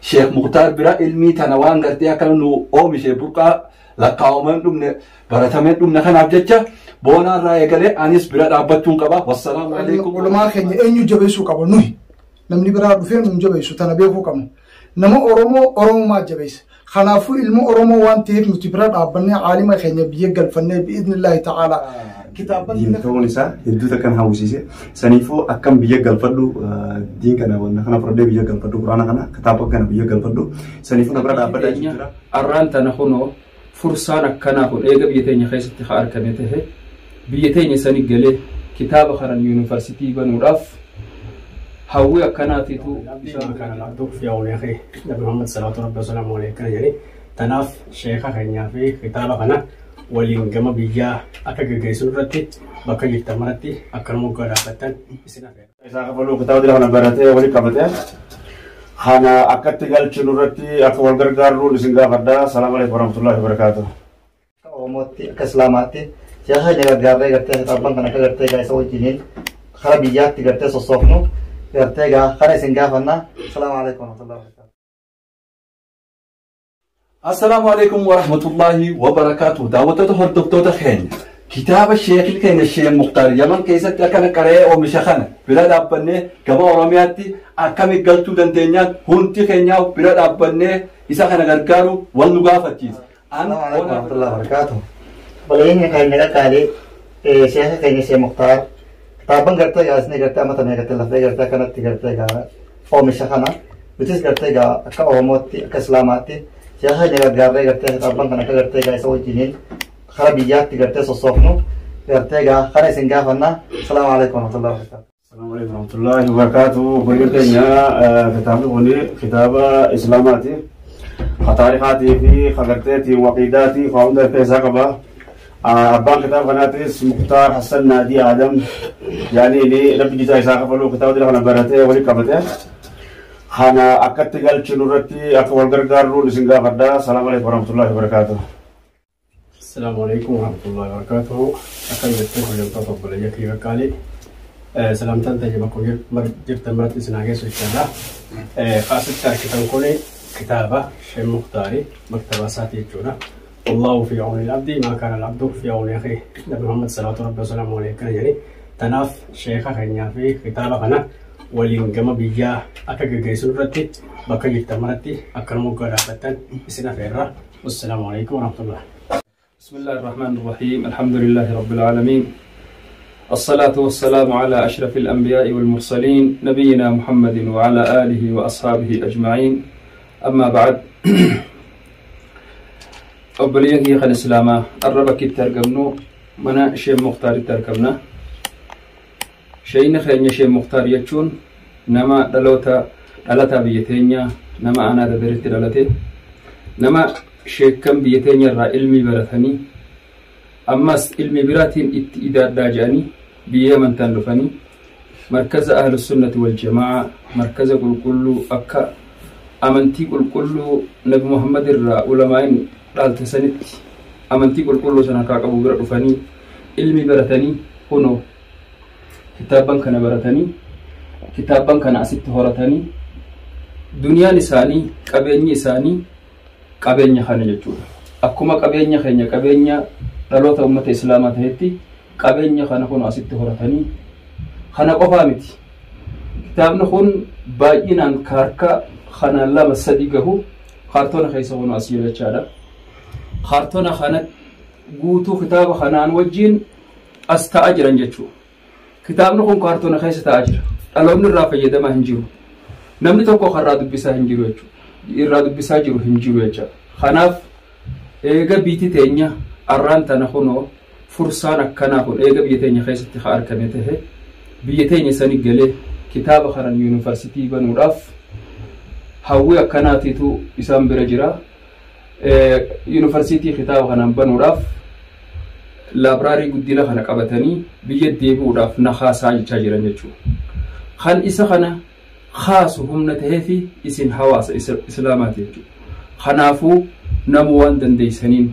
Sheekh Muktaar bira ilmii tana waan gartee akkana nu oomishe burqaa lakkaa'amee hin dhumne baratamee hin dhumne kanaaf jecha boonaa irraa eegalee anis bira dhaabbachuun qaba. Wassalaamu alaikum. Ulamaa keenya eenyu jabeessuu qaba nuyi. Namni biraa dhufee nu jabeessu tana beekuu qabna. Nama Oromoo Oromumaa jabeessa. Kanaafuu ilma Oromoo waan ta'eef nuti bira dhaabbannee aalima keenya biyya galfannee bi'idhnillaahi ta'aalaa. Kitaabban Diin ta'uun isaa hedduu takka na hawwisiise. Saniifuu akkam biyya galfadhu diin kana wanna kana fudhadhee biyya galfadhu quraana kana kitaaba kana biyya galfadhu saniifuu na bira dhaabbadhaa jechuudha. Arraan tana kunoo fursaan akkanaa kun eega biyya teenya keessatti haa argame tahe biyya teenya sani galee kitaaba kanan yuunivarsiitii banuudhaaf hawwii akkanaatiitu isaan kana laatuuf yaa walii akhi Nabi Muhammad salaatu rabbi wasalaamu alayhi akkana jedhe. Tanaaf sheeka keenyaa fi kitaaba kana waliin gama biyyaa akka geggeessinu irratti bakka jirtan maratti akka nu moggaa dhaabbattan isin afeera. Isaa kafaluu kitaaba dila kana baratee walii qabatee kana akkatti galchinu irratti akka wal gargaarruun isin gaafadha. Salaamu alaikum warahmatullahi wabarakatuh. Akka Oromootti akka Islaamaatti siyaasa keenya gargaarree gartee kitaabban kana akka gartee gaa isa wajjiniin kara biyyaatti gartee sossoofnu gartee gaa kana isin gaafanna. Salaamu alaikum warahmatullahi wabarakatuh. Assalaamu alaikum warahmatullahi wabarakaatuh. Daawwattoota hordoftoota keenya kitaaba sheekni keenya Sheekh Muktaar Yaman keessatti akkana qara'ee oomisha kana bira dhaabbannee gama Oromiyaatti akkami galchuu dandeenyaan hundi keenyaa bira dhaabbannee isa kana gargaaru wal nu gaafachiisa. An Salaamu alaikum warahmatullahi wabarakatuh. Obboleeyyan keenya qaqqaalii sheeka keenya Sheekh Muktaar kitaabban gartee gaa isin gartee amma tamee gartee lafee gartee akkanatti gartee gaa oomisha kana nutis gartee gaa akka Oromootti akka Islaamaatti siyaasa keenya gargaarree gartee kitaabban kana akka gartee gaa isa wajjiniin kara biyyaatti gartee sossoofnu gartee gaa kana isin gaafanna. Salaamu alaikum warahmatullahi wabarakatuh. Salaamu alaikum warahmatullahi wabarakatuh. Obboleeyyan keenya kitaabni kun kitaaba Islaamaati. Ka taarikaatii fi ka garteetii waqiidaatii ka hunda keessaa qaba. Abbaan kitaaba kanaatis Muktaar Hassan Naadii Adam yaaniini rabbi jizaa isaa kafaluu kitaaba dila kana baratee walii qabate. Kana akkatti galchinu irratti akka wal gargaarruun isin gaafadha. Salaamu alaikum warahmatullahi wabarakatuh. Assalaamu alaikum warahmatullahi wabarakatuh. Akkam jirtan hordoftoota obboleeyyan kiyya qaqqaalii. Salamtaan ta'e bakka jirtan maratti isin haa geessu jechaadha. Asitti argitan kun kitaaba Sheekh Muktaari maktaba isaati jechuudha. Wallahu fi awni al-abdi ma kana al-abdu fi awni akhi. Nabi Muhammad salaatu rabbi wasalaamu alayhi akkana jedhe. Tanaaf sheeka keenyaa fi kitaaba kana waliin gama biyyaa akka geggeessinu irratti bakka jirtan maratti akka nu moggaa dhaabbattan isin afeerra. Wassalaamu alaikum warahmatullah. بسم الله الرحمن الرحيم الحمد لله رب العالمين الصلاة والسلام على أشرف الأنبياء والمرسلين نبينا محمد وعلى آله وأصحابه أجمعين أما بعد أبليه خل إسلاما الربك الترقمنو منا شيء مختار الترقمنا شيء خير شيء مختار يجون نما دلوتا دلتا بيتينيا نما أنا دبرت دلتي نما sheekkan biyya teenya irraa ilmii baratanii ammas ilmi biraatiin itti idaadhaa jedhanii biyya amantaan dhufanii markaza ahlusunnati waljamaa markaza qulqulluu akka amantii qulqulluu nabi Muhammad irraa ulamaa'in dhaalte sanitti amantii qulqulluu sana harkaa qabu bira dhufanii ilmi baratanii kunoo kitaabban kana baratanii kitaabban kana asitti horatanii duniyaan isaanii qabeenyi isaanii qabeenya kana jechuudha. Akkuma qabeenya keenya qabeenya dhaloota uummata Islaamaa ta'etti qabeenya kana kun asitti horatanii kana qofaa miti. Kitaabni kun baay'inaan harka kana 2 3 gahu kaartoona keessa kun asii jechaadha. Kaartoona kana guutuu kitaaba kanaan wajjin as ta'aa jiran jechuudha. Kitaabni kun kaartoona keessa ta'aa jira. Dhaloonni irraa fayyadamaa hin jiru. Namni tokko karraa dubbisaa hin jiru jechuudha. Irraa dubbisaa jiru hin jiru jechuudha. Kanaaf eega biitti teenya arraan tana kunoo fursaan akkanaa kun eega biyya teenya keessatti haa argame tahe biyya teenya sani galee kitaaba kanan yuunivarsiitii banuudhaaf hawwii akkanaatiitu isaan bira jira. Yuunivarsiitii kitaaba kanaan banuudhaaf laabraarii guddina kana qabatanii biyya deebi'uudhaaf na haasaa jechaa jiran jechuudha. Kan isa kana khaasu humna tahee fi isin hawaasa Islaamaati jechuudha. Kanaafuu namu waan dandeessaniin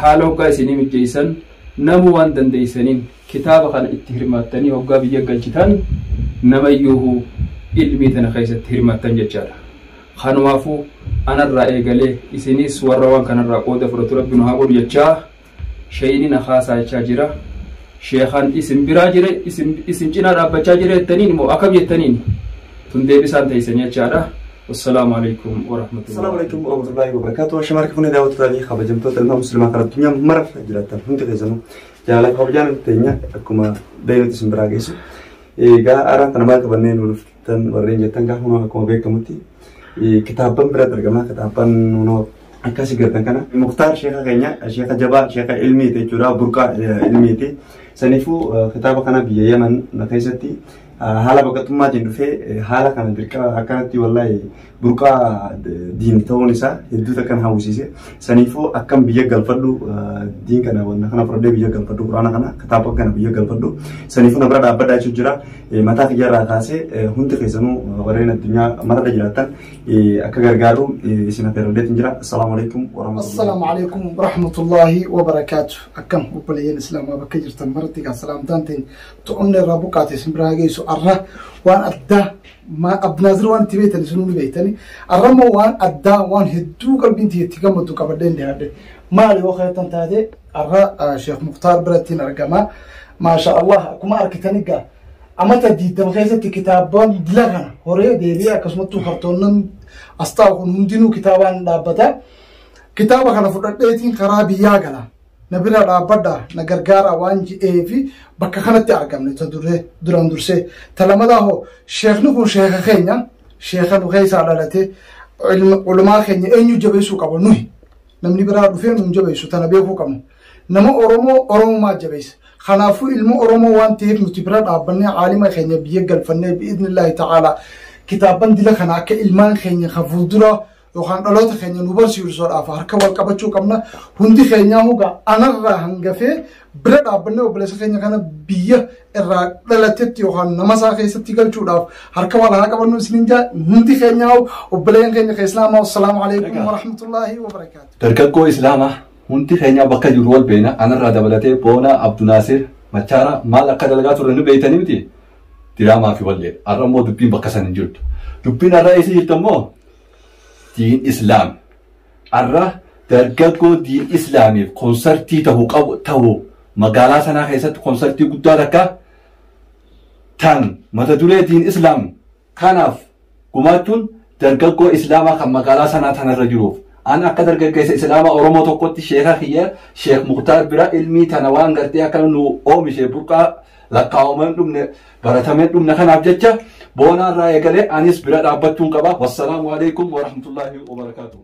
haala hoggaa isinii mijjeessan namu waan dandeessaniin kitaaba kana itti hirmaattanii hoggaa biyya galchitan namayyuu Ilmii tana keessatti hirmaattan jechaadha. Kanumaafuu anarraa eegalee isinis warra waan kanarraa qooda fudhatu Rabbi nu haa godhu jechaa shayini na haasaa jechaa jira. Sheekan isin biraa jire, isin cinaa dhaabbachaa jira jettaniin immoo akkam jettaniin tun deebisaan teessan jechaadha. Wassalaamu alaikum warahmatullahi. Assalamu alaikum warahmatullahi wabarakatuh. Shamarra fuunee daawwattoota fi kabajamtoota ilmaan musliimaa kan addunyaa mara jiraatan hundi keessanuu jaalala kabajaan teenya akkuma beeknutti isin biraa geessu. Egaa araan kana maal qabannee nu dhuftan warreen jettan gaafa hunoo akkuma beekamutti kitaabban biratti argama. Kitaabban hunoo akkasii gartan kana. Muktaar sheeka keenya, sheeka jabaa, sheeka ilmiiti jechuudha, burqaa ilmiiti. Saniifuu kitaaba kana biyya Yaman keessatti haala baqattummaatiin dhufee haala kana dirqama akkanatti wallaahi burqaa diin ta'uun isaa hedduu takkan hawwisiise. Saniifuu akkam biyya galfadhu, diin kana wanna kana fudhadhee biyya galfadhu, quraana kana, kitaaba kana biyya galfadhu. Saniifuu na bira dhaabbadhaa jechuun jira. Mataa kiyyarraa kaasee hundi keessanuu warreen addunyaa mararra jiraatan akka gargaaru isin affeerradheetiin jira. Assalaamu alaikum warahmatullahi. Assalaamu alaikum warahmatullahi wabarakaatu. Akkam obboleeyyan islaamaa bakka jirtan maratti gaa salaamtaan ta'in to'onni irraa buqqaate isin biraa geessu. Arra waan addaa Abdinaazir waan itti beektan isinuu ni beektani. Arra immoo waan addaa, waan hedduu qalbiin itti gammaddu qabadheen dhiyaadhe. Maali yoo keettan taate, arra Sheekh Muktaar birattiin argama. Maasha Allah, akkuma argitani gaa amata 20 keessatti kitaabban dila kana horee deebi'ee akkasumattuu kartoonnan as taa'u kun hundinuu kitaabaan dhaabbata. Kitaaba kana fudhadheetiin karaa biyyaa gala. Na bira dhaabbadha, na gargaara waan ji'ee fi bakka kanatti argamne ta duree duraan dursee. Ta lamadaa hoo, sheekni kun sheeka keenya, sheeka nu keessaa dhalate, ulumaa keenya eenyu jabeessuu qaba nuhi. Namni biraa dhufee nu jabeessu tana beekuu qabna. Nama Oromoo Oromumaa jabeessa. Kanaafuu ilma Oromoo waan ta'eef nuti bira dhaabbannee caalima keenya biyya galfannee bi'idhnillaahi ta'aalaa kitaabban dila kana akka ilmaan keenya kan fuuldura yookaan dhaloota keenya nu barsiisuudhaaf harka wal qabachuu qabna. Hundi keenyaa hugaa anarraa hangafee bira dhaabbannee obboleessa keenya kana biyya irraa dhalatetti yookaan nama isaa keessatti galchuudhaaf harka wal haa qabannu isiniin jaa hundi keenyaa obboleen keenya kan islaamaa. Assalaamu alaikum warahmatullaahi wabarakaatu. Dargaggoo islaamaa hundi keenya bakka jiru wal beena, anarraa dabalatee Boona Abdunaasir Machaara maal akka dalagaa turre nu beeytanii miti, diraamaa fi wallee. Har'a immoo dubbiin bakka san hin jirtu. Dubbiin har'a eessa jirtu immoo diin islaam. Har'a dargaggoo diin islaamiif konsartii ta'uu qabu ta'u magaalaa sanaa keessatti konsartii guddaa takka tan mata duree diin islaam kanaaf gumaachuun dargaggoo islaamaa kan magaalaa sanaa tanarra jiruuf. An akka dargaggeessa islaamaa Oromoo tokkotti sheeka kiyya Sheekh Muktaar bira ilmii tana waan gartee akka nu oomishe burqaa lakkaa'amee dhumne baratamee dhumne kanaaf jecha boonaarraa eegalee anis bira dhaabbachuun qaba. Wassalaamu alaikum warahmatullaahi wabarakaatuh.